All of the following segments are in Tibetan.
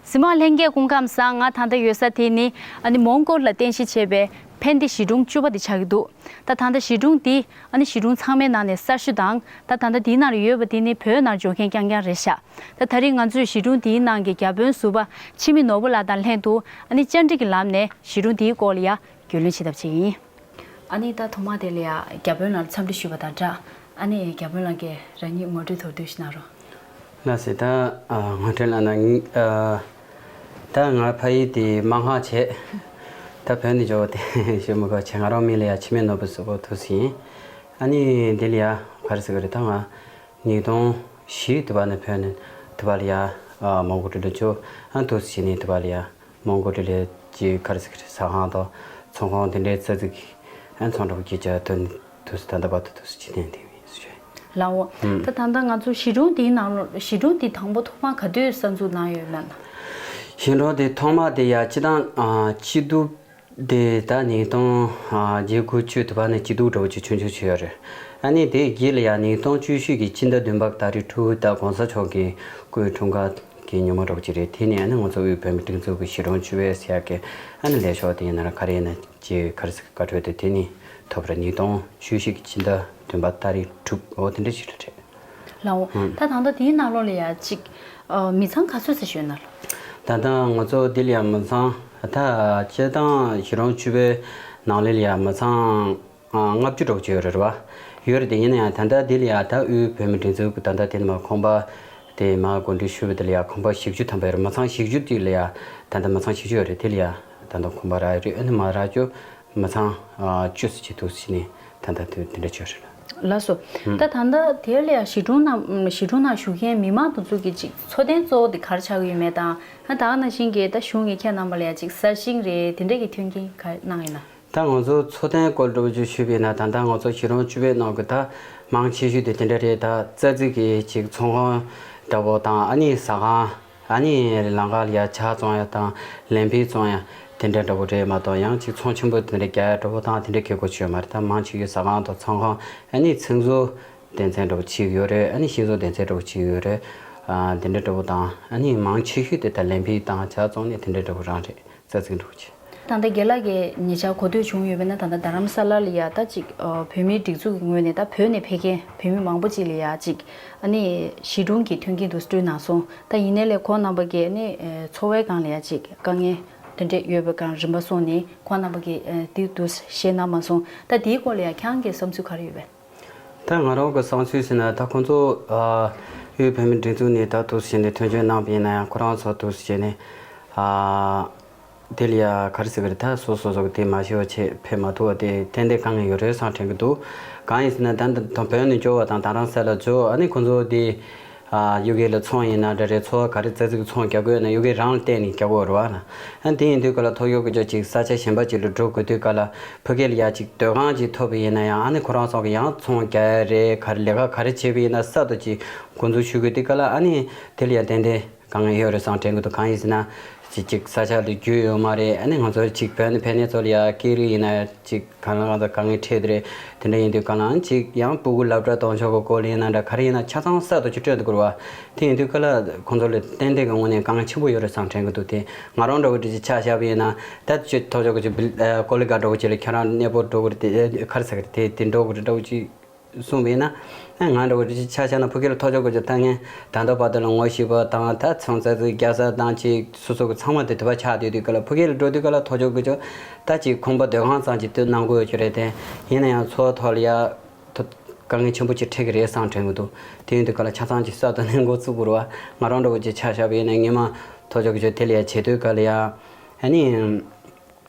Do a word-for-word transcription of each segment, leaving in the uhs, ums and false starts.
གཟིགས་མོ་བ་ལྷན་རྒྱས་སྐུ་ཁམས་བཟང་། ང་ད་ལྟ་ཡོད་ས་དེ་ནི་ཨ་ནི་མོང་གོལ་ལ་རྟེན་གཞི་བྱས་པའི་ཕན་ཏི་གཞིས་གྲོང་བཅུ་པ་དེ་ཆགས་ཀྱི་འདུག་ད་ད་ལྟ་གཞིས་གྲོང་འདི་ཨ་ནི་གཞིས་གྲོང་ཚང་མའི་ནང་ནས་གསར་ཤོས་དང་། ད་ད་ལྟ་འདིའི་ནང་ལ་ཡོད་པ་དེ་ནི་བོད་ནང་འབྱོར་མཁན་རྐྱང་རྐྱང་རེད་ཤག་ད་ད་རེས་ང་ཚོས་གཞིས་གྲོང་འདིའི་ནང་གི་བརྒྱ་དཔོན་ཟུར་པ་འཆི་མེད་ནོར་བུ་ལགས་དང་ལྷན་དུ་ཨ་ནི་བཅར་འདྲི་གི་ལམ་ནས་གཞིས་གྲོང་འདིའི་སྐོར་ལ་ཡ་རྒྱུས་ལོན་བྱེད་ཐབས་བྱེད་ཀྱི་ཡིན། ཨ་ནི་ད་ཐོག་མ་དེ་ལ་ཡ་བརྒྱ་དཔོན་ལགས་ལ་འཚམས་འདྲི་ཞུས་པ་དང་སྦྲགས། ཨ་ནི་བརྒྱ་དཔོན་ལགས་ཀྱིས་རང་ཉིད་ངོ་སྤྲོད་མདོར་བསྡུས་ཤིག་གནང་རོགས། ལགས་སེ། ད་ཨ་ངོ་སྤྲོད་ལབ་ན་ངི་ཨ་ད་ང་ཕ་ཡུལ་དེ་སྨར་ཁམས་བྱས། ད་བོད་ནས་འབྱོར་བ་དེ་ཞུ་མི་དགོས་བྱས། ང་རང་མིང་ལ་ཡ་འཆི་མེད་ནོར་བུ་ཟེར་བ་ཐུགས་སུ་ཡིན། ཨ་ནི་འདི་ལ་ཡ་ག་རེ་ཟེར་གི་རེད། ད་ང་ཉིས་སྟོང་བཞི་དུ་བ་ནས་བོད་ནས་དུ་བ་ལ་ཡ་ཨ་མོན་གྷོ་འགྲོ་འགྲོ་ཆོག་ཨ་ཐུགས་སུ་བྱས་ནས་དུ་བ་ལ་ཡ་མོན་གྷོ་འགྲོ་ལས་ཀྱི་ག་རེ་ཟེར་གི་རེད། ཟ་ཁང་དང་ཚོང་ཁང་དེ་འདྲའི་རྩ་ཚིག་གི་ཨ་ཚོང་འགྲོ་གི་ཅ་དོན་དུས་སུ་ད་ལྟ་བར་དུ་དུས་སུ་ཅི་ཐེན་ཐེན་ཡིན་ཟེར། ལའོ། ཨུམ། ད་ད་ལྟ་ང་ཚོ་གཞིས་གྲོང་འདིའི་ནང་ལོ། གཞིས་གྲོང་འདི་དང་པོ་ཐོག་མ་ག་དུས་གསར་འཛུགས་གནང་ཡོད་མེད་ན། གཞིས་གྲོང་འདི་ཐོག་མ་དེ་ཡ་སྤྱི་བཏང་ཨ་སྐྱིད་སྡུག་དེ་ད་ཉིས་སྟོང་ཨ་བརྒྱད་དགུ་བཅུ་དུ་བ་ནས་སྐྱིད་སྡུག་འདྲ་བོ་ཅིག་ཆུང་ཆུང་ཆུང་ཡོད་རེད། ཨ་ནི་དེའི་རྗེས་ལ་ཡ་ཉིས་སྟོང་བཅུ་བཞི་གི་སྤྱི་ཟླ་བདུན་པ་ཏ་རིག་དྲུག་ད་༸གོང་ས་མཆོག་གི་སྐུའི་འཁྲུངས་སྐར་གྱི་ཉིན་མོ་འདྲ་བོ་ཅིག་རེད། དེ་ནས་ཨ་ནི་ང་ཚོ་དབུས་བོད་མིའི་སྒྲིག་འཛུགས་ཀྱི་གཞིས་གྲོང་བཅུ་པའི་ཟེར་ཡག་གི་ཨ་ནི་ལས་ཤོག་དེ་ཡིན་ན་ར་ག་རེ་ཡིན་ན། ཅེས་ག་རེ་ཟེར་གི་བཀའ་འཁྲོལ་དེ་དེ་ནི་ཐོབ་རེད། ཉིས་སྟོང་བཅུ་བཞི་གི་སྤྱི་ཟླ་བདུན་པ་ཏ་རིག་དྲུག་འོ་དེ་འདྲ་ཞིག་ལ་རེད། ལའོ། ཨང་། ད་ད་ལྟ་དེའི་ནང་ལོགས་ལ་ཡ་ཅིག་ཨ་མི་ཚང་ག་ཚོད་ཙམ་ཡོད་ན་ལོ། ད་ལྟ་ང་ཚོ་འདི་ལ་ཡ་མི་ཚང་ད་སྤྱིར་བཏང་གཞིས་གྲོང་བཅུ་པའི་ནང་ལོགས་ལ་ཡ་མི་ཚང་ཨ་ལྔ་བཅུ་འདྲ་བོ་ཅིག་ཡོད་རེད་བ། ཡོད་རེད་དེ་ཡིན་ན་ཡང་ད་ལྟ་འདི་ལ་ཡ་ད་དབུས་བོད་མིའི་སྒྲིག་འཛུགས་ཀྱི་ད་ལྟ་དེ་ནི་མ་ཁང་པ་དེ་མ་གོ་སྒྲིག་ཞུས་པ་དེ་ལ་ཡ་ཁང་པ་བཞི་བཅུ་ཐམ་པ་ཡོད་རེད། མི་ཚང་བཞི་བཅུ་དེ་ལ་ཡ་ད་ལྟ་མི་ཚང་བཞི་བཅུ་ཡོད་རེད། དེ་ལ་ཡ་ད་ལྟ་ཁང་པ་རག་ཡོད་རེད། ཨ་ནི་མ་རག་རྒྱུ་མི་ཚང་ཨ་བཅུ་ཙམ་ཅིག་འདུག་ཟེར་ནས་ད་ལྟ་དུས་དེ་འདྲ་བྱས་རེད། ལགས་སོ། ད་ད་ལྟ་དེ་ལ་ཡ་གཞིས་གྲོང་ནང་གཞིས་གྲོང་ནང་བཞུགས་མཁན་མི་མང་དེ་ཚོ་གི་ཅིག་འཚོ་རྟེན་གཙོ་བོ་དེ་ག་རེ་ཆགས་ཀྱི་ཡོད་མེད་དང་། ད་ག་ནང་བཞིན་གྱི་ད་གཞུང་གི་ཁྱེད་རྣམ་པ་ལ་ཡ་ཅིག་གསར་བཞེངས་རེད། དེ་འདྲས་ཀྱི་མཐུན་རྐྱེན་ག་རེ་གནང་ཡོད་ན། ད་ང་ཚོ་འཚོ་རྟེན་སྐོར་འདྲ་བོ་ཅིག་ཞུས་པ་ཡིན་ན། ད་ལྟ་ང་ཚོ་གཞིས་གྲོང་བཅུ་པའི་ནང་གི་ད་མང་ཆེ་ཤོས་དེ་དེ་འདྲ་རེད། ད་རྩ་རྩིག་གི་ཅིག་ཚོང་ཁང་འདྲ་བོ་དང་། ཨ་ནི་ཟ་ཁང་། ཨ་ནི་ལམ་ཁ་ལ་ཡ་ཇ་བཙོང་ཡ་དང་ལན་ཕུད་བཙོང་ཡ་དེ་འདྲ་འདྲ་བོ་རེད་མ་གཏོགས། ཡང་ཅིག་ཚོང་ཆེན་པོ་དེ་འདྲ་རྒྱག་ཡ་འདྲ་བོ་དང་དེ་འདྲ་གི་གོ་ཆོད་མ་རེད། ད་མང་ཆེ་ཤོས་ཟ་ཁང་དང་ཚོང་ཁང་། ཨ་ནི་ཚོང་ཟོག་སྡེ་ཚན་འདྲ་བོ་ཅིག་ཡོད་རེད། ཨ་ནི་ཤིང་བཟོ་སྡེ་ཚན་འདྲ་བོ་ཅིག་ཡོད་རེད། ཨ་དེ་འདྲ་འདྲ་བོ་དང་། ཨ་ནི་མང་ཆེ་ཤོས་དེ་ད་ལན་ཕུད་དང་ཇ་བཙོང་ནས་དེ་འདྲ་འདྲ་བོ་རང་རེད། རྩ་ཚིག་འདྲ་བོ་ཅིག་ད་ལྟ་རྒན་ལགས་ཀྱིས་ཉེ་ཆར་གོ་ཐོས་བྱུང་ཡོད་པ་ན། ད་ལྟ་རྡ་རམ་ས་ལ་ལ་ཡ་ད་ཅིག་ཨ་བོད་མིའི་སྒྲིག་འཛུགས་ཀྱི་ངོས་ནས་ད་བོད་ནས་ཕེབས་མཁན་བོད་མི་མང་པོ་ཅིག་ལ་ཡ་ཅིག་ཨ་ནི་གཞིས་གྲོང་གི་མཐུན་རྐྱེན་དེ་ཚོ་བསྐྲུན་གནང་སོང་། ད་ཡིན་ནའི་ལས་ཁོང་རྣམ་པ་གིས་ཨ་ནི་ཨ་འཚོ་བའི་སྒང་ལ་ཡ་ཅིག་དཀའ་ངལ་དེ་འདྲས་ཡོད་པའི་སྒང་རིམ་པ་སོང་ནས་ཁོང་རྣམ་པ་གིས་ཨ་དེ་དུས་བཤད་གནང་མ་སོང་། ད་དེའི་སྐོར་ལ་ཡ་ཁྱེད་རང་གི་བསམ་ཚུལ་ག་རེ་ཡོད་པས། ད་ང་རང་གི་བསམ་ཚུལ་ཟེར་ན། ད་ཁོང་ཚོ་ཨ་དབུས་བོད་མིའི་སྒྲིག་འཛུགས་ནས་ད་དུས་བྱས་ནས་མཐུན་འགྱུར་གནང་པ་ཡིན་ན་ཡང་། ཁོ་རང་ཚོ་དུས་བྱས་ནས་ཨ་དེ་ལ་ཡ་ག་རེ་ཟེར་གི་རེད། ད་སོ་སོ་སོ་གི་དེ་མ་ཤེས་པ་བྱས་ཕེབས་མ་ཐུབ་པ་དེ་ཏན་ཏན་དཀའ་ངལ་ཡོད་རེད་བསམ་དྲན་གི་འདུག་གང་ཡིན་ཟེར་ན་ད་ད་བོད་ནས་འབྱོར་བ་དང་རྡ་རམ་ས་ལ་འབྱོར། ཨ་ནི་ཁོང་ཚོ་དེ་ཨ་གཡུག་ཡུལ་ལ་ཚོང་ཡིན་ན་འདྲ་རེད། འཚོ་བ་ག་རེ་རྩ་ཚིག་ཚོང་རྒྱག་དགོས་ན་གཡུག་ཡུལ་རང་ལ་བརྟེན་ནས་རྒྱག་དགོས་རེད་བ་ན། ཨ་དེ་ཡིན་དུས་ག་ལ་ཐོ་ཡོག་གི་ཅོ་ཅིག་ས་ཆ་གཞན་པ་ཅིག་ལ་འགྲོ་དགོས་དུས་ག་ལ་ཕ་གི་ལ་ཡ་ཅིག་སྡོད་ཁང་ཅིག་ཐོབ་པ་ཡིན་ན་ཡང་། ཨ་ནི་ཁོ་རང་ཚོ་གི་ཡང་ཚོང་རྒྱག་ཡ་རེད། ག་རེ་ལས་ཀ་ག་རེ་བྱེད་པ་ཡིན་ན་གསར་དུ་ཅིག་འགོ་འཛུགས་ཞུ་དགོས་དུས་ག་ལ། ཨ་ནི་དེ་ལ་ཡ་ཏན་ཏན་དཀའ་ངལ་ཡོད་རེད་བསམ་དྲན་གི་འདུག་གང་ཡིན་ཟེར་ན་ཅིག་ཅིག་ས་ཆ་ལ་རྒྱུས་ཡོད་མ་རེད། ཨ་ནི་ང་ཚོ་ཅིག་བོད་ནས་ཕེབས་མཁན་ཚོ་ལ་ཡ་སྐད་རིགས་ཡིན་ན་ཅིག་གང་ལ་གང་འཚམ་དཀའ་ངལ་འཕྲད་དེ་རེད། དེ་འདྲ་ཡིན་དུས་ག་ལའང་ཅིག་ཡང་སྤུ་གུ་སློབ་གྲྭ་གཏོང་ཕྱོགས་ཀྱི་སྐོར་ལ་ཡིན་ན་འདྲ། ག་རེ་ཡིན་ན་ཆ་ཚང་གསར་དུ་ཅིག་སྤྲོད་དགོས་རེད་བ། དེ་ཡིན་དུས་ག་ལ་ཁོང་ཚོ་ལ་ཏན་ཏན་གྱི་ངོས་ནས་དཀའ་ངལ་ཆེན་པོ་ཡོད་རེད་བསམ་དྲན་གི་འདུག་དེ་ང་རང་འདྲ་བོ་འདྲ་ཅིག་ཆ་བཞག་པ་ཡིན་ན། ད་ཅིག་ཐོག་ཅོག་གི་ཅིག་ཨ་ཀོ་ལི་གྷལ་འདྲ་བོ་ཅིག་ལ་ཁྱེད་རང་གནས་སྤོ་འགྲོ་དགོས་རེད་དེ། ག་རེ་ཟེར་གི་རེད། དེ་དེ་འགྲོ་དགོས་རེད་འདྲ་བོ་ཅིག་གསུངས་པ་ཡིན་ན། ཨ་ང་འདྲ་བོ་འདྲ་ཅིག་ཆ་བཞག་ན་ཕ་གི་ལ་ཐོག་ཅོག་གི་ཅིག་ད་ངས་ད་ལྟ་བར་དུ་ལ་ངོ་ཤེས་པ་དང་། ད་ཚོང་རྩ་ཚིག་རྒྱག་ས་དང་ཅིག་སོ་སོ་གི་ཚང་མ་དེ་དུ་བ་ཆགས་བསྡད་དུས་ག་ལ་ཕ་གི་ལ་འགྲོ་དུས་ག་ལ་ཐོག་ཅོག་གི་ཅིག་ད་ཅིག་ཁང་པ་སྡོད་ཁང་ཙམ་ཅིག་སྡོད་གནང་དགོས་ཀྱི་རེད་དེ། ཡིན་ན་ཡང་འཚོ་བ་ཐོག་ལ་ཡ། དཀའ་ངལ་ཆེན་པོ་ཅིག་འཕྲད་ཀྱི་རེད་བསམ་དྲན་གྱི་འདུག་དེ་ཡིན་དུས་ག་ལ་ཆ་ཚང་ཅིག་གསར་དུ་ནས་འགོ་བཙུགས་དགོས་རེད་བ། ང་རང་འདྲ་བོ་ཅིག་ཆ་བཞག་པ་ཡིན་ན་སྔོན་མ་ཐོག་ཅོག་གི་ཅོ་དེ་ལ་ཡ་བྱེད་དུས་ག་ལ་ཡ། ཨ་ནི་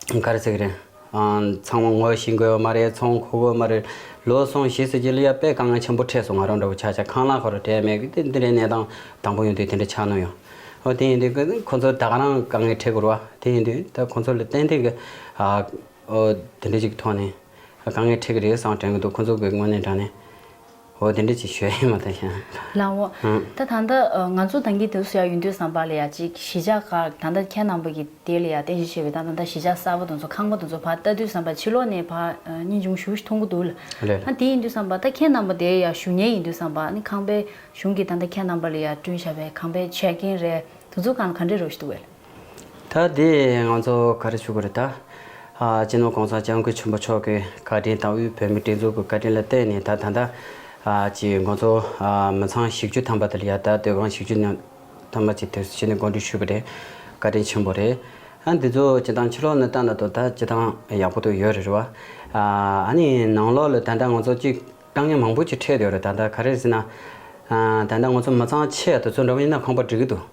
ག་རེ་ཟེར་གི་རེད། ཨང་ཚང་མ་ངོ་ཤེས་དགོས་ཡོད་མ་རེད། ཚོང་མཁོ་དགོས་མ་རེད། ལོ་གསུམ་བཞི་ཙམ་ཅིག་ལ་ཡ་དཔེ་དཀའ་ངལ་ཆེན་པོ་འཕྲད་སོང་། ང་རང་འདྲ་བོ་ཆ་བཞག་ཁང་གླ་ཁོ་རང་སྤྲད་མེད་གི། དེ་འདི་འདྲའི་གནས་སྟངས་དང་པོ་ཡོང་དུས་དེ་འདྲ་ཆགས་ནོ་ཡོང་། འོ་དེ་ཡིན་དུས་ཁོ་ཚོ་ད་ག་རང་དཀའ་ངལ་འཕྲད་དགོས་རེད་བ། དེ་ཡིན་དུས་ད་ཁོ་ཚོ་ལ་ཏན་ཏན་གི་ཨ་འོ་དེ་འདྲ་ཅིག་ཐོག་ནས། དཀའ་ངལ་འཕྲད་ཀྱི་རེད་བསམ་དྲན་གྱི་འདུག་ཁོ་ཚོ་གི་ངོས་ནས་དྲང་ནས། འོ་དེ་འདྲ་ཅིག་ཞུ་ཡ་ཡིན་མ་གཏོགས་གཞན། ལགས་འོ། ཨང་། ད་ད་ལྟ་ང་ཚོ་ད་གིན་དེ་ཚོ་ཡ་ཡོང་དུས་ཙམ་པ་ལ་ཡ་ཅིག་གཞིས་ཆགས་ཁག་ད་ལྟ་ཁྱེད་རྣམ་པ་གི་དེ་ལ་ཡ་རྟེན་གཞི་བྱས་པའི་ད་ད་ལྟ་གཞིས་ཆགས་གསར་པ་དེ་ཚོ་ཁང་པ་དེ་ཚོ་ཕར་ལྟ་དུས་ཙམ་པ་ཕྱི་ལོགས་ནས་ཕར་སྙིང་རྗེ་མོ་ཞེ་པོ་ཞིག་མཐོང་གི་འདུག་ལ། རེད་རེད། ད་དེ་ཡིན་དུས་ཙམ་པ་ད་ཁྱེད་རྣམ་པ་དེ་ཡ་བཞུགས་མཁན་ཡིན་དུས་ཙམ་པ་ནི་ཁང་པའི་གཞུང་གིས་ད་ལྟ་ཁྱེད་རྣམ་པ་ལ་ཡ་བསྐྲུན་བཞག་པའི་ཁང་པའི་ཆས་རྐྱེན་རེད། དེ་ཚོ་གང་ག་འདྲས་རོགས་ཞིག་འདུག་བས། ད་དེ་ང་ཚོ་ག་རེ་ཞུ་དགོས་རེད་ད། ཨ་སྤྱི་ནོར་༸གོང་ས་༸སྐྱབས་མགོན་ཆེན་པོ་མཆོག་གི་བཀའ་དྲིན་དང་དབུས་བོད་མིའི་སྒྲིག་འཛུགས་ཀྱི་བཀའ་དྲིན་ལ་བརྟེན་ནས་ད་ད་ལྟ་ཨ་ཅིག་ང་ཚོ་ཨ་མི་ཚང་བཞི་བཅུ་ཐམ་པ་དེ་ལ་ཡ་ད་སྡོད་ཁང་བཞི་བཅུ་ནང་ཐམ་པ་ཅིག་དེ་བཞིན་ནས་འགོ་འདྲེན་ཞུས་པ་རེད། བཀའ་དྲིན་ཆེན་པོ་རེད། ཨ་འདི་ཚོ་སྤྱི་བཏང་ཕྱི་ལོགས་ནས་བལྟས་ན་ད་ད་སྤྱི་བཏང་ཡག་པོ་དུ་ཡོད་རེད་རེད་བ། ཨ་ནི་ནང་ལོགས་ལ་ད་ལྟ་ང་ཚོ་གཅིག་དཀའ་ངལ་མང་པོ་ཅིག་འཕྲད་ཡོད་རེད། ད་ལྟ་ག་རེ་ཟེར་ན། ཨ་ད་ལྟ་ང་ཚོ་མི་ཚང་ཆེ་དེ་ཚོ་འདྲ་བོ་ཡིན་ན་ཁང་པ་འགྲིག་གི་འདུག་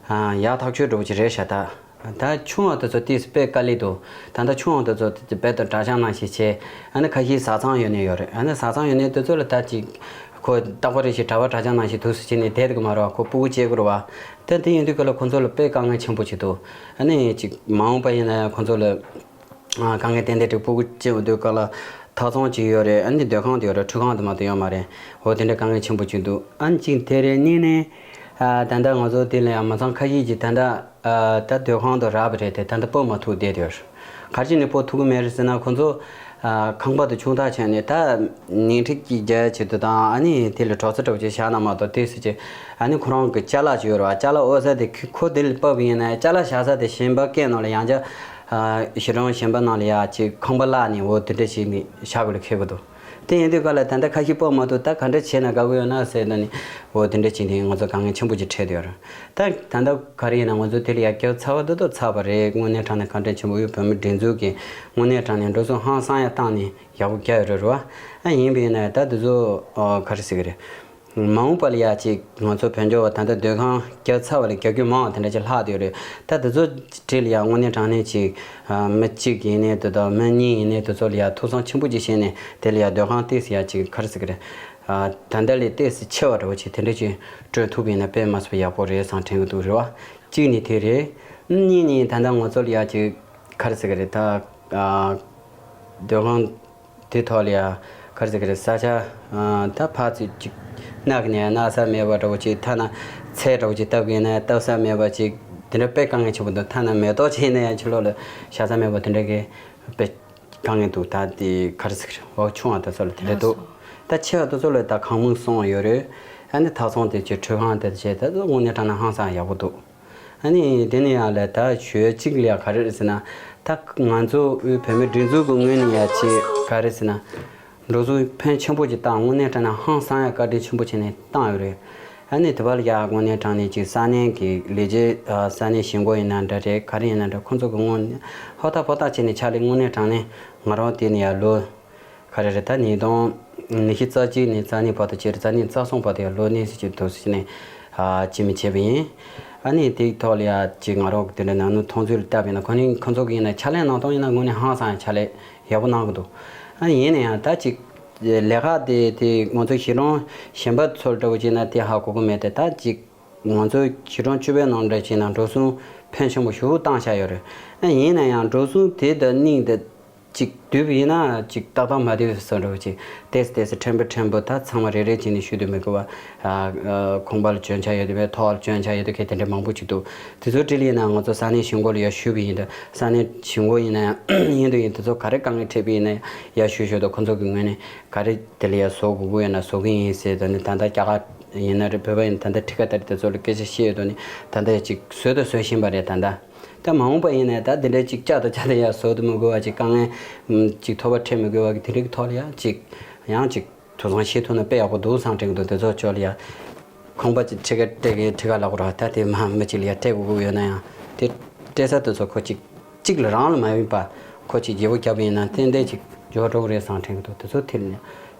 ཨ་ཡག་ཐག་ཆོད་འདྲ་བོ་ཅིག་རེད་ཤག་ད་ད་ཆུང་བ་དེ་ཚོ་ཏིས་དཔེ་དཀའ་ལས་འདུག་ད་ལྟ་ཆུང་བ་དེ་ཚོ་དཔེ་དང་གྲྭ་ཤག་ནང་བཞིན་བྱས། ཨ་ནི་ཁ་ཤས་བཟའ་ཚང་ཡོད་ནས་ཡོད་རེད། ཨ་ནི་བཟའ་ཚང་ཡོད་ནས་དེ་ཚོ་ལ་ད་ཅིག་ཁོ་རྟག་པ་རེ་བཞིན་གྲྭ་པ་གྲྭ་ཤག་ནང་བཞིན་དུས་སུ་བྱས་ནས་བསྡད་འདུག་གི་མ་རེད་བ། ཁོ་སྤུ་གུ་སྐྱེ་དགོས་རེད་བ། ད་དེ་ཡིན་དུས་ག་ལ་ཁོ་ཚོ་ལ་དཔེ་དཀའ་ངལ་ཆེན་པོ་ཅིག་འདུག་ཨ་ནི་ཅིག་མ་འོངས་པ་ཡིན་ན་ཡང་ཁོ་ཚོ་ལ། ཨ་དཀའ་ངལ་ཏན་ཏན་ཅིག་སྤུ་གུ་སྐྱེ་བ་དུས་སྐབས་ལ་ཐག་ཚོང་ཅིག་ཡོད་རེད། ཨ་ནི་སྡོད་ཁང་དུ་ཡོད་རེད། ཁྲུས་ཁང་དུ་མ་གཏོགས་ཡོད་མ་རེད། འོ་དེ་འདྲ་དཀའ་ངལ་ཆེན་པོ་ཅིག་འདུག་ཨ་ནི་གཅིག་དེ་རེད། གཉིས་ནས་ཨ་ད་ལྟ་ང་ཚོ་དེ་ལ་ཡང་མི་ཚང་ཁ་ཤས་ཀྱིས་ད་ལྟ་ཨ་ད་སྡོད་ཁང་དུ་རག་པ་རེད་དེ། ད་ལྟ་སྤོ་མ་ཐུབ་བསྡད་ཡོད་རེད། ག་རེ་བྱས་ནས་སྤོ་ཐུབ་ཀྱི་མེད་རེད་ཟེར་ན། ཁོ་ཚོ་ཨ་ཁང་པ་དེ་ཆུང་ཐག་ཆོད་ནས་ད་ཉིན་ཁྲི་གཅིག་བརྒྱབ་བྱེད་དུ་དང་། ཨ་ནི་དེ་ལ་གྲོགས་ཚོ་འདྲ་བོ་ཅིག་བཞག་ན་མ་གཏོགས་དེ་ཟེར་གྱི། ཨ་ནི་ཁོ་རང་གི་ཅ་ལག་ཅིག་ཡོད་རེད་བ། ཅ་ལག་ཨོ་ས་དེ་ཁོ་དེ་ལ་སྤོ་བ་ཡིན་ན་ཅ་ལག་བཞག་ས་དེ་གཞན་པ་སྐད་ནང་ལ་ཡང་བསྐྱར། ཨ་གཞིས་གྲོང་གཞན་པ་ནང་ལ་ཡ་ཅིག་ཁང་པ་གླ་ནས་འོ་དེ་འདྲ་ཞིག་ནས་བཞག་དགོས་ལ་ཁེལ་གི་འདུག་དེ་ཡིན་དུས་ག་ལ་ད་ལྟ་ཁ་ཤས་སྤོ་མ་ཐུབ། ད་ག་འདྲ་བྱས་ན་དགའ་གི་ཡོད་ན་ཟེར་ནས་འོ་དེ་འདྲ་བྱས་ནས་ང་ཚོ་དཀའ་ངལ་ཆེན་པོ་ཅིག་འཕྲད་ཡོད་རེད། ད་ད་ལྟ་ག་རེ་ཡིན་ན་ང་ཚོ་དེ་ལ་ཡ་རྒྱབ་ཚར་བ་ད་དུང་ཚར་བ་རེད། དངོས་གནས་དྲང་གནས་བཀའ་དྲིན་ཆེན་པོ་དབུས་བོད་མིའི་སྒྲིག་འཛུགས་ཀྱིས་དངོས་གནས་དྲང་གནས་འགྲོ་སོང་ཧང་སང་ཡ་བཏང་ནས་ཡག་པོ་རྒྱག་ཡོད་རེད་རེད་བ། ཨ་ཡིན་པ་ཡིན་ན་ད་དེ་ཚོ་ག་རེ་ཟེར་གི་རེད། མ་འོངས་པ་ལ་ཡ་ཅིག་ང་ཚོ་བོད་འབྱོར་བ་ད་ལྟ་སྡོད་ཁང་བརྒྱབ་ཚར་བ་ལས་བརྒྱབ་རྒྱུ་མང་བ་དེ་འདྲ་ཅིག་ལྷག་བསྡད་ཡོད་རེད། ད་དེ་ཚོ་གྲས་ལ་ཡ་དངོས་གནས་དྲང་གནས་ཅིག་ཨ་མི་གཅིག་ཡིན་ནའི་དེ་དང་མི་གཉིས་ཡིན་ནའི་དེ་ཚོ་ལ་ཡ་ཐུགས་བསམ་ཆེན་པོ་ཅིག་བཞེས་ནས་དེ་ལ་ཡ་སྡོད་ཁང་ཏོག་ཙམ་ཡ་ཅིག་ག་རེ་ཟེར་གི་རེད། ཨ་ད་ལྟ་ལས་ཏོག་ཙམ་ཆེ་བ་འདྲ་བོ་ཅིག་དེ་འདྲ་ཅིག་སྤྲོད་ཐུབ་པ་ཡིན་ན་དཔེ་མ་སྲིད་པ་ཡག་པོ་རེད་བསམ་དྲན་གི་འདུག་རེད་བ། གཅིག་ནི་དེ་རེད། གཉིས་ནི་ད་ལྟ་ང་ཚོ་ལ་ཡ་ཅིག་ག་རེ་ཟེར་གི་རེད། ད་ཨ་སྡོད་ཁང་དེ་ཐོག་ལ་ཡ་ག་རེ་ཟེར་གི་རེད། ས་ཆ་ཨ་ད་ཕར་ཚུར་ཅིག་གནག་གི་ནས་གནག་ས་མེད་པ་འདྲ་བོ་ཅིག་ཐ་ན་ཚལ་འདྲ་བོ་ཅིག་བཏབ་གི་ཡིན་ན་བཏབ་ས་མེད་པ་ཅིག་དེ་འདྲ་དཔེ་དཀའ་ངལ་ཆེན་པོ་འདུག་ཐ་ན་མེ་ཏོག་ཅིག་ཡིན་ན་ཡང་ཕྱི་ལོགས་ལ་བཞག་ས་མེད་པ་དེ་འདྲ་གི་དཔེ་དཀའ་ངལ་འདུག་ད་དེ་ག་རེ་ཟེར་གི་རེད། འོ་ཆུང་བ་དེ་ཚོ་ལ་དེ་འདྲ་འདུག་ད་ཆེ་བ་དེ་ཚོ་ལ་ད་ཁང་མིག་གསུམ་ཡོད་རེད། ཨ་ནི་ཐག་ཚོང་དེ་བྱས། ཁྲུས་ཁང་དེ་བྱས། ད་དངོས་གནས་དྲང་གནས་ཧང་སང་ཡག་པོ་འདུག་ཨ་ནི་དེ་ནས་ཡང་ལས་ད་ཞུ་ཡ་གཅིག་ལ་ཡ་ག་རེ་རེད་ཟེར་ན། ད་ང་ཚོ་དབུས་བོད་མིའི་སྒྲིག་འཛུགས་ཀྱི་ངོས་ནས་ཡ་ཅིག་ག་རེ་ཟེར་ན། འགྲོ་སོང་ཕོན་ཆེན་པོ་ཅིག་བཏང་། དངོས་གནས་དྲང་གནས་ཧང་སང་ཡ་བཀའ་དྲིན་ཆེན་པོ་བྱས་ནས་བཏང་ཡོད་རེད། ཨ་ནི་དེ་བ་ལ་ཡ་དངོས་གནས་དྲང་གནས་ཅིག་ས་གནས་ཀྱི་ལས་བྱེད་ཨ་ས་གནས་གཞིས་འགོ་ཡིན་ན་འདྲ་རེད། ག་རེ་ཡིན་ན་འདྲ། ཁོང་ཚོ་གི་ངོས་ནས་ཧོ་ཐག་ཕོ་ཐག་བྱས་ནས་ཕྱག་ལས་དངོས་གནས་དྲང་གནས་ང་རང་དེ་ནས་ཡ་ལོ། ག་རེ་རེད། ད་ཉིས་སྟོང་ཉི་ཤུ་རྩ་གཅིག་ནས་རྩ་གཉིས་བར་དུ་བྱས་རེད། རྩ་གཉིས་རྩ་གསུམ་བར་དུ་ཡང་ལོ་གཉིས་ཙམ་ཅིག་འདུག་ཟེར་ནས་ཨ་ཅི་མི་བྱས་པ་ཡིན། ཨ་ནི་དེའི་ཐོག་ལ་ཡ་ཅིག་ང་རང་གི་དེ་འདྲ་ནང་ནས་མཐོང་ཚུལ་ལ་བལྟས་པ་ཡིན་ན། ཁོ་ནི་ཁོ་ཚོ་གི་ཡིན་ན་ཕྱག་ལས་གནང་སྟངས་ཡིན་ན་དངོས་གནས་ཧང་སང་ཡང་ཕྱག་ལས་ཡག་པོ་གནང་གི་འདུག་ཨ་ནི་ཡིན་ན་ཡང་ད་ཅིག་ལས་ཀ་དེ་དེ་ང་ཚོ་གཞིས་གྲོང་གཞན་པ་ཚོ་འདྲ་བོ་བྱས་ན་དེ་ཧ་གོ་གི་མེད་དེ། ད་ཅིག་ང་ཚོ་གཞིས་གྲོང་བཅུ་པའི་ནང་འདྲ་བྱས་ན་འགྲོ་སོང་ཕོན་ཆེན་པོ་ཞེ་པོ་བཏང་བཞག་ཡོད་རེད། ཨ་ཡིན་ན་ཡང་འགྲོ་སོང་དེ་དང་གཉིས་དེ། ཅིག་བསྡུས་པ་ཡིན་ན་ཅིག་ཏག་ཏག་མ་བསྡུས་སོ་འདྲ་བོ་ཅིག་ཏེས་ཏེས་ཕྲན་བུ་ཕྲན་བུ་ད་ཚང་མ་རེ་རེ་བྱས་ནས་ཞུ་དུ་མི་དགོས་པ། ཨ་ཨ་ཁང་པ་ལ་སྐྱོན་ཆ་ཡོད་དེ་བས། ཐོག་ལ་སྐྱོན་ཆ་ཡོད་དེ་གས་དེ་འདྲ་མང་པོ་ཅིག་འདུག་དེ་ཚོ་དྲི་ལ་ཡིན་ན་ང་ཚོ་ས་གནས་གཞིས་འགོ་ལ་ཡར་ཞུས་པ་ཡིན་དུས། ས་གནས་གཞིས་འགོ་ཡིན་ན་ཡང་ཡིན་དུ་ཡིན། དེ་ཚོ་ག་རེ་དཀའ་ངལ་འཕྲད་པ་ཡིན་ན་ཡར་ཞུ་ཞུ་དུས་ཁོ་ཚོ་གི་ངོས་ནས་ག་རེ་དེ་ལ་ཡར་བཟོ་དགོས་ཀྱི་ཡོད་ན་བཟོ་གི་ཡིན་ཟེར་དུས་ནི། ད་ལྟ་རྒྱ་གར་ཡིན་ན་རེད། བོད་པ་ཡིན་ན་ད་ལྟ་ཁྲི་ཀ་ཏ་རི་དེ་ཚོ་ལ་སྐད་ཆ་བཤད་ཡོད་དུས་ནི། ད་ལྟ་ཡར་ཅིག་བཟོས་དང་བཟོ་བཞིན་པ་རེད་ད་ལྟ། ད་མ་འོངས་པ་ཡིན་ནའི་ད་དེ་འདྲའི་ཅིག་བཅའ་དང་བཅའ་དང་ཡར་བཟོ་དུ་མི་དགོས་པ་ཅིག། དཀའ་ངལ་ཅིག་ཐོབ་པ་འཕྲད་མི་དགོས་པ་གི་དེ་འདྲའི་གི་ཐོག་ལ་ཡ་ཅིག་ཡང་ཅིག་ཐུགས་བསམ་བཞེས་ཐུབ་ན་དཔེ་ཡག་པོ་འདུག་བསམ་དྲན་གི་འདུག་དེ་ཚོ་ཕྱོགས་ལ་ཡ་ཁང་པ་ཅིག་ཁྲི་ཀ་སྤྲད་གི་ཁྲི་ཀ་ལབ་དགོས་ར། ད་དེ་མ་མི་གཅིག་ལ་ཡ་སྤྲད་དགོས་ཀྱི་ཡོད་ན་ཡང་དེ་སྤྲད་ས་དེ་ཚོ་ཁོ་ཅིག་གཅིག་ལ་རང་ལ་མ་ཡིན་པ་ཁོ་ཅིག་བརྗེ་པོ་བརྒྱབ་པ་ཡིན་ན་ཏན་ཏན་ཅིག་འཇོག་འགྲོ་གི་རེད་བསམ་དྲན་གི་འདུག་དེ་ཚོ་དེ་ལ་ཡ་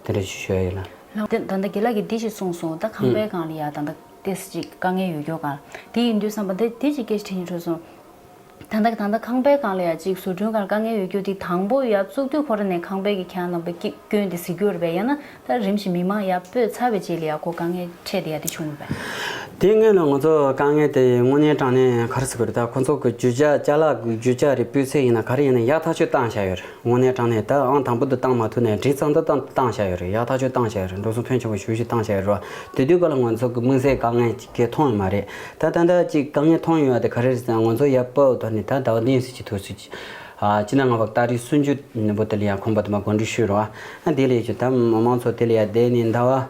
དེ་འདྲ་ཞུ་ཞུ་ཡ་ཡིན་ལ། ལགས་དེ་ད་ལྟ་དགེ་ལགས་ཀྱིས་འདི་ཞིག་གསུངས་སོང་། ད་ཁང་པའི་སྒང་ལ་ཡ་ད་ལྟ་ཏེས་ཅིག་དཀའ་ངལ་ཡོད་རྒྱུ་གང་དེ་ཡིན་དུས་བསམ་པ་དེ་དེ་ཅིག་སྐད་ཆ་དྲི་སྙིང་བྲོ་སོང་། ད་ལྟ་ད་ལྟ་ཁང་པའི་སྒང་ལ་ཡ་ཅིག་བཟོ་སྐྲུན་སྒང་དཀའ་ངལ་ཡོད་རྒྱུ་དེ་དང་པོ་ཡ་བཙུགས་དུས་ཁོ་ར་ནས་ཁང་པའི་གི་ཁྱེད་རང་རྣམ་པ་སྐྱིད་སྐྱོན་དེ་གཟིགས་རྒྱུ་རེད་པས། ཡང་ན་ད་རིམ་བཞིན་མི་མང་ཡ་སྤོས་ཚར་བའི་རྗེས་ལ་ཡ་ཁོ་དཀའ་ངལ་འཕྲད་དེ་ཡ་དེ་བྱུང་རེད་པས། དེ་སྔོན་ལ་ང་ཚོ་དཀའ་ངལ་དེ་དངོས་གནས་དྲང་གནས་ག་རེ་ཟེར་དགོས་རེད། ད་ཁོ་ཚོ་གི་རྒྱུ་ཆ་ཅ་ལག་གི་རྒྱུ་ཆ་རེད། སྤུས་ཚད་ཡིན་ན་ག་རེ་ཡིན་ན་ཡག་ཐག་ཆོད་བཏང་བཞག་ཡོད་རེད། དངོས་གནས་དྲང་གནས་ད་ཨང་དང་པོ་དུ་བཏང་མ་ཐུབ་ནས་འགྲིག་ཙམ་དུ་བཏང་བཏང་བཞག་ཡོད་རེད། ཡག་ཐག་ཆོད་བཏང་བཞག་ཡོད་རེད། འགྲོ་སོང་ཕོན་ཆེན་པོ་ཞེ་པོ་ཞིག་བཏང་བཞག་ཡོད་རེད་བ། དེ་དུས་སྐབས་ལ་ང་ཚོ་གི་དམིགས་བསལ་དཀའ་ངལ་ཅིག་གས་མཐོང་ཡོད་མ་རེད། ད་ད་ལྟ་ཅིག་དཀའ་ངལ་མཐོང་ཡོད་པ་དེ་ག་རེ་རེད་ཟེར་ན། ང་ཚོ་ཡར་སྤོ་དོ་ནི་ད་ཟླ་བ་གཉིས་ཙམ་ཅིག་ཐུག་ཚུལ་ཅིག་ཨ་སྤྱི་ཟླ་ལྔ་པ་ཏ་རིག་སུམ་ཅུ་ནས་བུ་དེ་ལ་ཡང་ཁང་པ་དེ་མ་གོ་སྒྲིག་ཞུས་རེད་བ། ཨ་དེ་ལས་ཀྱི་ད་མི་མང་ཚོ་དེ་ལ་ཡང་བསྡད་ནས་ཟླ་བ།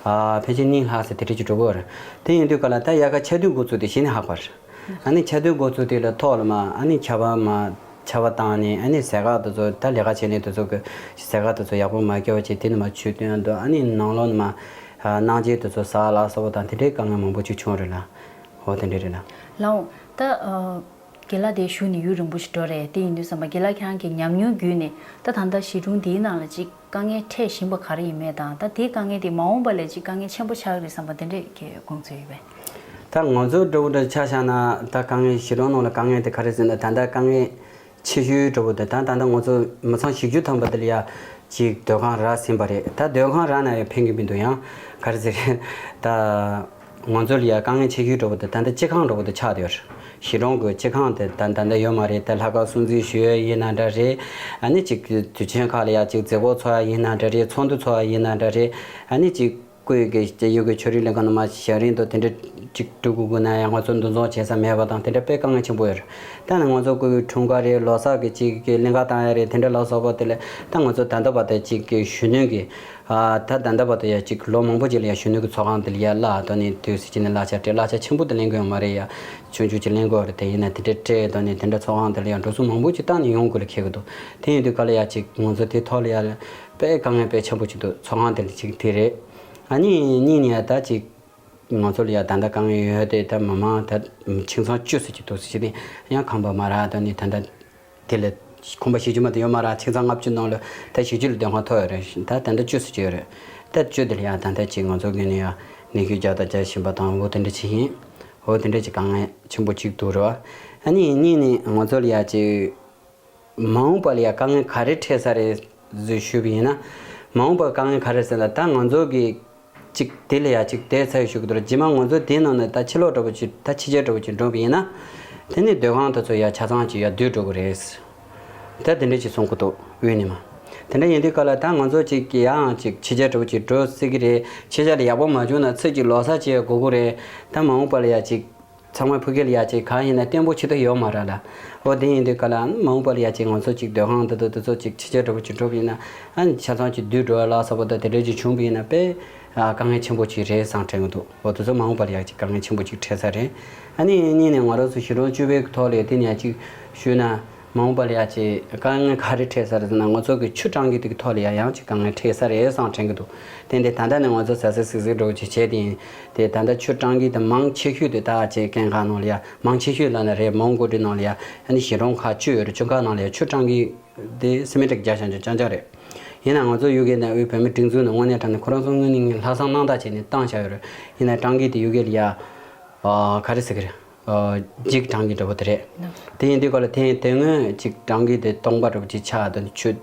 ཨ་ཕལ་ཆེར་གཉིས་ལྷག་ཙམ་དེ་འདྲ་ཅིག་འགྲོ་གི་ཡོད་རེད། དེ་ཡིན་དུས་ག་ལ་ད་དབྱར་ཁ་ཆར་དུས་འགོ་བཙུགས་དེ་གཞི་ནས་ལྷག་པ་རེད། ཨ་ནི་ཆར་དུས་འགོ་བཙུགས་དེ་ལ་ཐོག་ལ་མ་ཨ་ནི་ཆར་པ་མ་ཆར་པ་བཏང་ནས་ཨ་ནི་ཟས་ཁ་དེ་ཚོ་ད་ལས་ཀ་བྱས་ནས་དེ་ཚོ་གི་ཟས་ཁ་དེ་ཚོ་ཡག་པོ་མ་སྐྱེ་བ་བྱས། དེ་ནས་མ་ཆུ་བཏོན་འདུག་ཨ་ནི་ནང་ལོགས་ནས་མ་ཨ་གནམ་དཀྱིལ་དེ་ཚོ་ཟག་ལ་སོགས་པ་དང་དེ་འདྲའི་དཀའ་ངལ་མང་པོ་ཅིག་བྱུང་རེད་ལ། འོ་དེ་འདྲ་རེད་ལ། ལའོ། ད་ཨ། དགེ་ལགས་དེ་བཞུགས་ནས་ཡུན་རིང་པོ་ཞིག་འགྲོ་རེད། དེ་ཡིན་དུས་ཙམ་པ་དགེ་ལགས་ཁྱེད་རང་གི་ཉམས་མྱོང་བརྒྱུད་ནས་ད་ད་ལྟ་གཞིས་གྲོང་འདིའི་ནང་ལ་ཅིག་དཀའ་ངལ་འཕྲད་བཞིན་པ་ག་རེ་ཡིན་མེད་དང་། ད་དེའི་དཀའ་ངལ་དེ་མ་འོངས་པ་ལ་ཅིག་དཀའ་ངལ་ཆེན་པོ་ཆགས་ཀྱི་རེད་བསམ་པ་དེ་འདྲས་ཀྱི་དགོངས་ཚུལ་ཡོད་པས། ད་ང་ཚོ་འདྲ་བོ་འདྲ་ཆ་བཞག་ན་ད་དཀའ་ངལ་གཞིས་གྲོང་ནང་ལ་དཀའ་ངལ་དེ་ག་རེ་ཟེར་ན། ད་ལྟ་དཀའ་ངལ་ཆེ་ཤོས་འདྲ་བོ་དེ་ད་ད་ལྟ་ང་ཚོ་མི་ཚང་བཞི་བཅུ་ཐམ་པ་དེ་ལ་ཡ་ཅིག་སྡོད་ཁང་རག་ཟིན་པ་རེད། ད་སྡོད་ཁང་རག་ན་ཡང་ཕན་གྱི་མི་འདུག་ཡང་ག་རེ་ཟེར་ད། ང་ཚོ་ལ་ཡ་དཀའ་ངལ་ཆེ་ཤོས་འདྲ་བོ་དེ་ད་ལྟ་སྤྱི་ཁང་འདྲ་བོ་དེ་ཆགས་བསྡད་ཡོད་རེད། གཞིས་གྲོང་གི་སྤྱི་ཁང་དེ་ད་ད་ལྟ་ཡོད་མ་རེད། ད་ལྷག་དཀར་སྲུང་བརྩི་ཞུ་ཡས་ཡིན་ན་འདྲ་རེད། ཨ་ནི་ཅིག་དུས་ཆེན་ཁག་ལ་ཡ་ཅིག་མཛད་སྒོ་ཚོགས་ཡས་ཡིན་ན་འདྲ་རེད། ཚོགས་འདུ་ཚོགས་ཡས་ཡིན་ན་འདྲ་རེད། ཨ་ནི་ཅིག་སྐུའི་གི་སྐྱེས་ཡུལ་གྱི་ཆོས་རིག་ལས་ཁུངས་ནས་མ་ཞལ་རིང་དུ་དེ་འདྲ་ཅིག་འགྲོ་དགོས་དགོས་ན་ཡང་ང་ཚོ་འདུ་འཛོམས་བྱེད་ས་མེད་པ་དང་དེ་འདྲ་དཔེ་དཀའ་ངལ་ཆེན་པོ་ཡོད་རེད། ད་ནི་ང་ཚོ་སྐུའི་འཁྲུངས་སྐར་རེད། ལོ་གསར་གྱི་ཅིག་གི་གླིང་ག་བཏང་ཡ་རེད། དེ་འདྲ་ལ་སོགས་པ་དེ་ལས་ད་ང་ཚོ་ད་ལྟ་བར་དུ་ཅིག་གི་གཞོན་ནུ་གི་ཨ་ད་ད་ལྟ་བར་དུ་ཡ་ཅིག་ལོ་མང་པོ་ཅིག་ལ་ཡ་གཞོན་ནུ་གི་ཚོགས་ཁང་དེ་ལ་ཡ་གླ་དོ་ནི་དུས་སུ་ཅི་ནས་གླ་ཆ་སྤྲད། གླ་ཆ་ཆེན་པོ་དེ་ལེན་གི་ཡོད་མ་རེད་ཡ། ཆུང་ཆུང་ཅིག་ལེན་གི་ཡོད་རེད། དེ་ཡིན་ན་དེ་འདྲ་སྤྲད་དོ་ནི་དེ་འདྲ་ཚོགས་ཁང་དེ་ལ་ཡ་འགྲོ་སོང་མང་པོ་ཅིག་བཏང་ནས་ཡོང་དགོས་ལ་ཁེལ་གི་འདུག་དེ་ཡིན་དུས་ག་ལ་ཡ་ཅིག་ང་ཚོ་དེ་ཐོག་ལ་ཡ་དཔེ་དཀའ་ངལ་དཔེ་ཆེན་པོ་ཅིག་འདུག་ཚོགས་ཁང་དེ་ལ་ཅིག་དེ་རེད། ཨ་ནི་གཉིས་ནས་ད་ཅིག་ང་ཚོ་ལ་ཡ་ད་ལྟ་དཀའ་ངལ་ཡོད་དེ་ད་མི་མང་ད་ཁྱིམ་ཚང་བཅུ་ཙམ་ཅིག་འདུག་ཟེར་གྱི་དེ་ཡང་ཁང་པ་མ་རག་དོ་ནི་ད་ལྟ་དེ་ལས་ཁང་པ་བཞི་བཅུ་མ་གཏོགས་ཡོད་མ་རེད། ཁྱིམ་ཚང་ལྔ་བཅུ་ནང་ལ་ད་བཞི་བཅུ་ལ་སྡོད་ཁང་ཐོབ་ཡོད་རེད། ད་ད་ལྟ་བཅུ་ཙམ་ཅིག་ཡོད་རེད། ད་བཅུ་དེ་ལ་ཡང་ད་ལྟ་ཅིག་ང་ཚོ་གི་ནས་ཡང་ནད་ཁུལ་རྒྱག་དང་རྒྱག་བཞིན་པ་དང་འོ་དེ་འདྲ་ཅིག་ཡིན། འོ་དེ་འདྲ་ཅིག་དཀའ་ངལ་ཆེན་པོ་ཅིག་འདུག་རེད་བ། ཨ་ནི་གཉིས་ནས་ང་ཚོ་ལ་ཡང་ཅིག་མ་འོངས་པ་ལ་ཡང་དཀའ་ངལ་ག་རེ་འཕྲད་ས་རེད་ཟེར་ཞུས་པ་ཡིན་ན། མ་འོངས་པར་དཀའ་ངལ་ག་རེ་ཟེར་ན་ད་ང་ཚོ་གི་ཅིག་དེ་ལ་ཡ་ཅིག་དེ་ཚ་ཡི་ཞུ་གི་འདུག་རྗེས་མ་ང་ཚོ་དེའི་ནང་ནས་ད་ཕྱི་ལོགས་འདྲ་པོ་ཅིག་ད་ཕྱི་རྒྱལ་འདྲ་པོ་ཅིག་འགྲོ་བ་ཡིན་ན། དེ་ནི་སྡོད་ཁང་དེ་ཚོ་ཡ་ཆ་ཚང་ཅིག་ཡ་བསྡུས་འགྲོ་གི་རེད། ད་དེ་འདྲ་ཅིག་གསུང་གི་འདུག་དབུས་ནས་མ། དེ་འདྲ་ཡིན་དུས་ག་ལ་ད་ང་ཚོ་ཅིག་ཡང་ཅིག་ཕྱི་རྒྱལ་འདྲ་པོ་ཅིག་འགྲོ་སྲིད་ཀྱི་རེད། ཕྱི་རྒྱལ་ལ་ཡག་པོ་མ་བྱུང་ན་ཚེ་གཅིག་ལོ་གསར་བྱེད་དགོས་ཀྱི་རེད། ད་མ་འོངས་པ་ལ་ཡ་ཅིག་ཚང་མ་ཕ་གི་ལ་ཡ་ཅིག་གང་ཡིན་ན་བརྟན་པོ་ཆེ་ཏོག་ཡོད་མ་རེད་ལ། འོ་དེ་ཡིན་དུས་ག་ལ་མ་འོངས་པ་ལ་ཡ་ཅིག་ང་ཚོ་ཅིག་སྡོད་ཁང་དེ་ཚོ་དེ་ཚོ་ཅིག་ཕྱི་རྒྱལ་འདྲ་པོ་ཅིག་འགྲོ་བ་ཡིན་ན་ཨ་ནི་ཆ་ཚང་ཅིག་བསྡུས་འགྲོ་བ་ལ་སོགས་པ་དང་དེ་འདྲ་ཅིག་བྱུང་བ་ཡིན་ན་དཔེ་ཨ་དཀའ་ངལ་ཆེན་པོ་ཅིག་རེད་བསམ་དྲན་གྱི་འདུག་འོ་དེ་ཚོ་མ་འོངས་པ་ལ་ཡ་ཅིག་དཀའ་ངལ་ཆེན་པོ་ཅིག་འཕྲད་ས་རེད། ཨ་ནི་གཉིས་ནས་ང་རང་ཚོ་གཞིས་གྲོང་བཅུ་པའི་ཐོག་ལ་ཡ་དེ་ནས་ཡ་ཅིག་ཞུས་ན། མ་འོངས་པ་ལ་ཡ་ཅིག་དཀའ་ངལ་ག་རེ་འཕྲད་ས་རེད་ཟེར་ན་ང་ཚོ་གི་ཆུ་བཏང་གི་དེ་གི་ཐོག་ལ་ཡ་ཡང་ཅིག་དཀའ་ངལ་འཕྲད་ས་རེད་བསམ་དྲན་གི་འདུག་དེ་འདི་ད་ལྟ་ནས་ང་ཚོ་ཟ་ཟ་ཟིག་ཟིག་འགྲོ་ཅིག་བྱས་ཏེ་ཡིན། དེ་ད་ལྟ་ཆུ་བཏང་གི་དེ་མང་ཆེ་ཤོས་དེ་ད་ཅིག་སྐྱེ་ཁམས་ནང་ལ་ཡ་མང་ཆེ་ཤོས་ལ་ན་རེད། མོན་གྷོ་འདི་ནང་ལ་ཡ་ཨ་ནི་གཞིས་གྲོང་ཁག་བཅུ་ཡོད་རེད། བཅུ་ཁག་ནང་ལ་ཡ་ཆུ་བཏང་གི་དེ་སི་མེ་ཊི་རྒྱག་བཞག་རྒྱུ་རྐྱང་རྐྱང་རེད། ཡིན་ན་ང་ཚོ་ཡུལ་གི་ནས་དབུས་བོད་མིའི་སྒྲིག་འཛུགས་ནས་དངོས་གནས་དྲང་གནས་ཁོ་རང་ཚོ་དངོས་གནས་ངས་ལྷག་བསམ་རྣམ་དག་བྱས་ནས་བཏང་བཞག་ཡོད་རེད། ཡིན་ན་བཏང་གི་དེ་ཡུལ་གི་ལ་ཡ་ཨ་ག་རེ་ཟེར་གི་རེད། ཨ་འཇིག་གྲང་གི་འདྲ་པོ་དེ་རེད། དེ་ཡིན་དུས་ག་ལ་དེ་དེ་སྔོན་ཅིག་གྲང་གི་དེ་སྟོང་པ་འདྲ་པོ་ཅིག་ཆགས། དེ་ཆུ་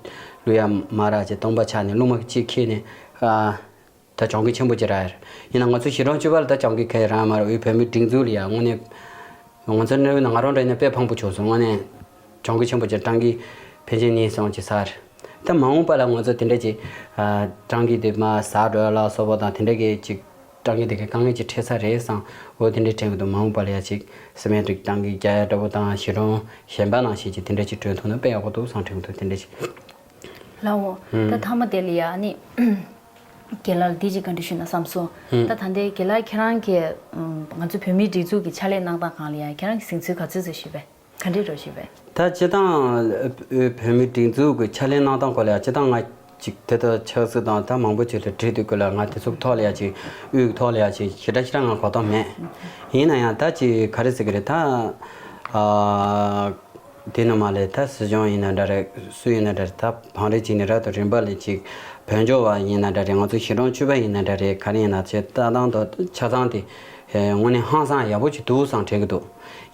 བླུག་ཡ་མ་རག་ཅིག་སྟོང་པ་ཆགས་ནས་རླུང་མ་གཅིག་འཁྱེར་ནས་ཨ་ད་གྱོང་གུད་ཆེན་པོ་ཅིག་རག་ཡ་རེད། ཡིན་ན་ང་ཚོ་གཞིས་གྲོང་བཅུ་པ་ལ་ད་གྱོང་གུད་ག་ཡ་རག་མ་རེད། དབུས་བོད་མིའི་སྒྲིག་འཛུགས་ལ་ཡ་དངོས་གནས་ང་ཚོ་གནས་ཡུལ་ན་ང་རང་འདྲ་ཡིན་ན་དཔེ་ཕངས་པོ་བྱུང་སོང་། དངོས་གནས་གྱོང་གུད་ཆེན་པོ་ཅིག་གྲང་གི་ཕན་ཆད་གཉིས་སོང་ཅིག་ཟ་རེད། ད་མ་འོངས་པ་ལ་ང་ཚོ་དེ་འདྲ་ཅིག་ཨ་གྲང་གི་དེ་མ་ཟ་འགྲོ་ཡ་ལ་སོགས་པ་དང་དེ་འདྲ་གི་ཅིག་གྲང་གི་དེ་གའི་དཀའ་ངལ་ཅིག་འཕྲད་ས་རེད་བསམ། འོ་དེ་འདྲའི་དྲན་གྱི་འདུག་མ་འོངས་པ་ལ་ཡ་ཅིག་སི་མེ་ཊི་གྲང་གི་རྒྱག་ཡ་འདྲ་པོ་དང་གཞིས་གྲོང་གཞན་པ་ནང་བཞིན་ཅིག་དེ་འདྲ་ཅིག་གྲོན་ཐུབ་ན་དཔེ་ཡག་པོ་འདུག་བསམ་དྲན་གྱི་འདུག་དེ་འདྲ་ཅིག་ལའོ། ད་མཐའ་མ་དེ་ལ་ཡ་ནི་རྒན་ལགས་ལ་འདི་ཅིག་བཀའ་འདྲི་ཞུས་ན་བསམ་སོང་། ད་ད་ལྟའི་རྒན་ལགས་ཁྱེད་རང་གིས་ང་ཚོ་བོད་མིའི་སྒྲིག་འཛུགས་ཀྱི་ཕྱག་ལས་གནང་སྟངས་སྒང་ལ་ཡ་ཁྱེད་རང་གི་གཟིགས་ཚུལ་ག་ཚོད་ཙམ་ཞིག་རེད་པས། ག་འདྲས་འགྲོ་བཞིན་པས། ད་སྤྱིར་བཏང་བོད་མིའི་སྒྲིག་འཛུགས་ཀྱི་ཕྱག་ལས་གནང་སྟངས་སྐོར་ལ་ཡང་སྤྱིར་བཏང་ང་ཅིག་དེ་ལྟར་ཆབ་སྲིད་དང་ད་མང་པོ་ཅིག་ལ་འབྲེལ་དུས་སྐོར་ལ་ང་དེ་ཚོ་ཐོག་ལ་ཡང་ཅིག་དབུས་ཀྱི་ཐོག་ལ་ཡང་ཅིག་ཞེ་དྲག་ཞེ་དྲག་ང་གོ་རྟོགས་མེད། ཡིན་ན་ཡང་ད་ཅིག་ག་རེ་ཟེར་གི་རེད་ད། ཨ་དེ་ནས་མ་ལས་ད་སྲིད་སྐྱོང་ཡིན་ན་འདྲ་རེད། སུ་ཡིན་ན་འདྲ་རེད། ད་བང་རིམ་ཅིག་ནས་རབ་ཏུ་རིམ་པ་ལས་ཅིག་བོད་ལྗོངས་པ་ཡིན་ན་འདྲ་རེད། ང་ཚོ་གཞིས་གྲོང་བཅུ་པ་ཡིན་ན་འདྲ་རེད། ག་རེ་ཡིན་ན་ཅིག་ལྟ་སྟངས་དང་ཆ་ཚང་དེ་དངོས་གནས་ཧང་སང་ཡག་པོ་ཅིག་འདུག་བསམ་དྲན་གི་འདུག་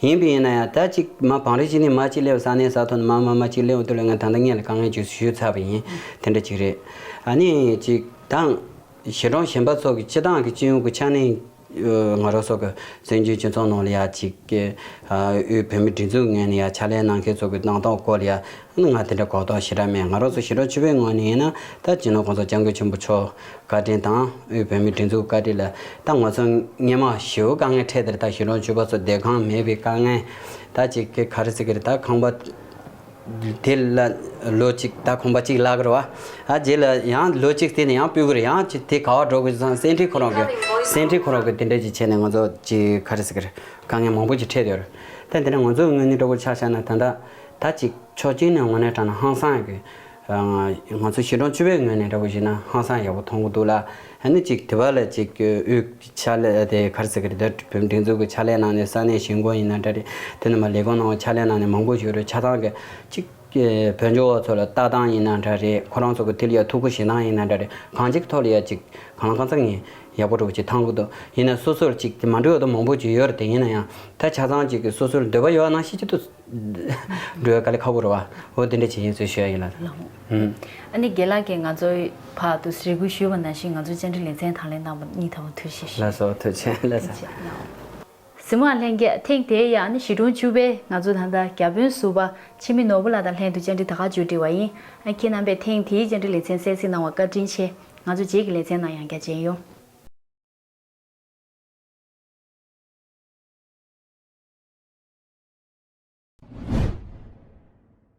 ཡིན་པ་ཡིན་ན་ཡང་ད་ཅིག་མ་བང་རིམ་ཅིག་ནས་མ་ཅིག་སླེབས། ས་གནས་ས་ཐོག་ནས་མ་མ་མ་ཅིག་སླེབས་འོང་དུས་ལ་ང་ད་ལྟ་སྔོན་ལ་དཀའ་ངལ་ཅིག་ཞུས་ཚར་བ་ཡིན། དེ་འདྲ་ཅིག་རེད། ཨ་ནི་ཅིག་དང་གཞིས་གྲོང་གཞན་པ་ཚོ་གི་སྤྱི་བཏང་གི་སྤྱི་ཡོངས་ཀྱི་ཆ་ནས་ང་རང་ཚོ་གི་བཙན་བྱོལ་སྤྱི་ཚོགས་ནང་ལ་ཡ་ཅིག་གི་དབུས་བོད་མིའི་སྒྲིག་འཛུགས་ངོས་ནས་ཡ་ཕྱག་ལས་གནང་མཁན་ཚོ་གི་གནང་སྟངས་སྐོར་ལ་ཡ་ང་དེ་འདྲ་གོ་རྟོགས་ཞེ་དྲག་མེད། ང་རང་ཚོ་གཞིས་གྲོང་བཅུ་པའི་ངོས་ནས་ཡིན་ན་ད་སྤྱི་ནོར་༸གོང་ས་༸སྐྱབས་མགོན་ཆེན་པོ་མཆོག་བཀའ་དྲིན་དང་དབུས་བོད་མིའི་སྒྲིག་འཛུགས་བཀའ་དྲིན་ལ་ད་ང་ཚོ་སྔོན་མ་ཞེ་པོ་དཀའ་ངལ་འཕྲད་དེར་ད་གཞིས་གྲོང་བཅུ་པ་ཚོ་སྡོད་ཁང་མེད་པའི་དཀའ་ངལ། ད་ཅིག་གི་ག་རེ་ཟེར་གི་རེད། ད་ཁང་པ་ དེ་ལ་ལོ་གཅིག་ད་གོམ་པ་གཅིག་བརླག་གི་རེད་བ། ཨ་རྗེས་ལ་ཡང་ལོ་གཅིག་དེ་ནས་ཡང་སྤོས་ཀྱི་རེད། ཡང་ཅིག་དེ་ག་བ་འགྲོ་དགོས་ཟེར་ཙང་སེ་འབྲས་ཁོ་རང་གི་སེ་འབྲས་ཁོ་རང་གི་དེ་འདྲ་ཅིག་བྱས་ནས་ང་ཚོ་ཅིག་ག་རེ་ཟེར་གི་རེད། དཀའ་ངལ་མང་པོ་ཅིག་འཕྲད་ཡོད་རེད། ད་དེ་ནས་ང་ཚོའི་ངོས་ནས་འདྲ་པོ་ཆ་བཞག་ན་ད་ལྟ་ད་ཅིག་ཕྱོགས་གཅིག་ནས་དངོས་གནས་དྲང་གནས་ཧང་སང་གི་ང་ཚོ་གཞིས་གྲོང་བཅུ་པའི་ངོས་ནས་འདྲ་པོ་བྱས་ན་ཧང་སང་ཡག་པོ་མཐོང་གི་འདུག་ལ། ཨ་ནི་ཅིག་དེ་བ་ལ་ཅིག་དབུས་ཕྱག་ལས་དེ་ག་རེ་ཟེར་གི་རེད། ད་བོད་མིའི་སྒྲིག་འཛུགས་ཀྱི་ཕྱག་ལས་གནང་ནས་ས་གནས་གཞིས་འགོ་ཡིན་ན་འདྲ་རེད། དེ་ནས་མ་ལས་ཁུངས་ནང་ཕྱག་ལས་གནང་ནས་མང་པོ་ཞིག་ཡོད་རེད། ཆ་ཚང་གི་ཅིག་བོད་ལྗོངས་བ་ཚོ་ལ་ལྟ་སྟངས་ཡིན་ན་འདྲ་རེད། ཁོ་རང་ཚོ་གི་དེ་ལ་ཡ་ཐུགས་ཁུར་བཞེས་སྟངས་ཡིན་ན་འདྲ་རེད། གང་ཅིག་ཐོག་ལ་ཡ་ཅིག་གང་ལ་གང་འཚམ་ངས་ཡག་པོ་འདྲ་པོ་ཅིག་མཐོང་གི་འདུག་ཡིན་ན་སོ་སོར་ཅིག་དེ་མ་འགྲིག་པ་དང་མང་པོ་ཅིག་ཡོད་རེད། དེ་ཡིན་ན་ཡང་ད་ཆ་ཚང་ཅིག་གི་སོ་སོར་འདོད་པ་ཡོད་ན་ཤེས་ཀྱི་འདུག་འགྲོ་བའི་དཀའ་ལས་ཁག་པོ་རེད་བ། འོ་དེ་འདྲ་བྱེད་ཡིན་ཚུལ་ཞུ་ཡ་ཡིན་ལ། ལགས་འོང་། ཨ་ནི་རྒན་ལགས་ཀྱིས་ང་ཚོའི་ཕར་དུ་རེ་སྐུལ་ཞུས་པ་ནང་བཞིན་ང་ཚོའི་བཅར་འདྲི་ལེ་ཚན་དང་ལེན་གནང་བར་སྙིང་ཐག་པ་ཐུགས་རྗེ་ཆེ་ཞུ། ལགས་སོ། ཐུགས་རྗེ་ཆེ། ལགས་སོ། ཐུགས་རྗེ་ཆེ། ལགས་འོང་། གཟིགས་མོ་བ་ལྷན་རྒྱས། ཐེངས་དེའི་ཡ་ཨ་ནི་གཞིས་གྲོང་བཅུ་པའི་ང་ཚོ་ད་ལྟ་བརྒྱ་དཔོན་ཟུར་པ་འཆི་མེད་ནོར་བུ་ལགས་དང་ལྷན་དུ་བཅར་འདྲི་ད་ག་མཇུག་སྒྲིལ་བ་ཡིན། ཨ་ཁྱེད་རྣམ་པས་ཐེངས་དེའི་བཅར་འདྲི་ལེ་ཚན་གསན་གཟིགས་གནང་བར་བཀའ་དྲིན་ཆེ། ང་ཚོ་རྗེས་ཀྱི་ལེ་ཚན་ནང་ཡང་བསྐྱར་མཇལ་ཡོང་།